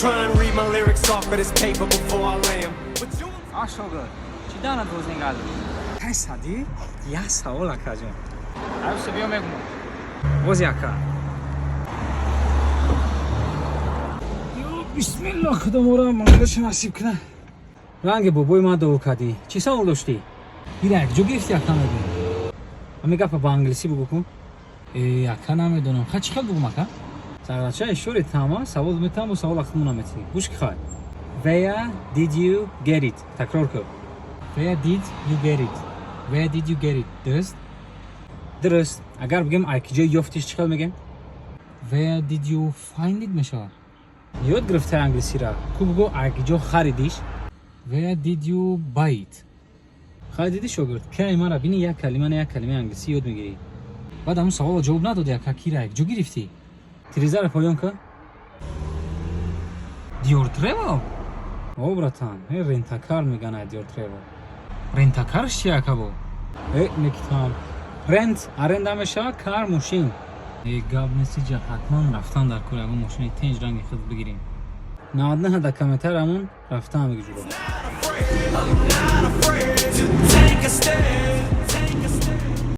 Try and read my lyrics off of this paper before I lay 'em. But you А, шогирд, чӣ данат боз ингаду тай садӣ? Як савол, акаҷон. Аюсе, биё, мегумам. Боз яка. Ё бисмилло, худо мора мангаша насиб куна. Ранги бобои ман дуо кардӣ. Чӣ савол доштӣ? Ира якҷо гирифти, ака, мегӯ. Ҳами гапа ба англисӣ бугӯ кун. Э, ака, намедонам. Ха, чӣ хел бугум, ака? Сарача ишори тама савол метам, бо савол ахтмона метӣ. Гӯш ки, хай. Where did you get it? Такрор кун. Where did you get it? Where did you get it? Дуруст? Дуруст. Агар бигем, ай киҷо ёфтиш, чӣ хел мегем? Where did you find it мешавад. Ёд гирифтай англисира. Ку, бугӯ, ай киҷо харидиш? Where did you buy it? Хай, дидӣ, шогирд, кай мара бини, як калима на, як калимаи англисӣ ёд мегирӣ. Баъд ҳамун саволро ҷавоб надоди, ака, кира якҷо гирифтӣ? Тирезаро поён кун. Диор Travel? О, братан, э, rent-a-car меган ай Диор Travel. Rent-a-car ш чи, ака, бо? Э, мекитам. Rent аренда мешавад, car мошин. Э, гап нест, иҷа ҳатман рафтан дар кор, ягон мошини тенҷ ранги худ бигирем. 99 дар комментар ҳамон рафтан бигиҷуро. I'm not afraid to take a stand.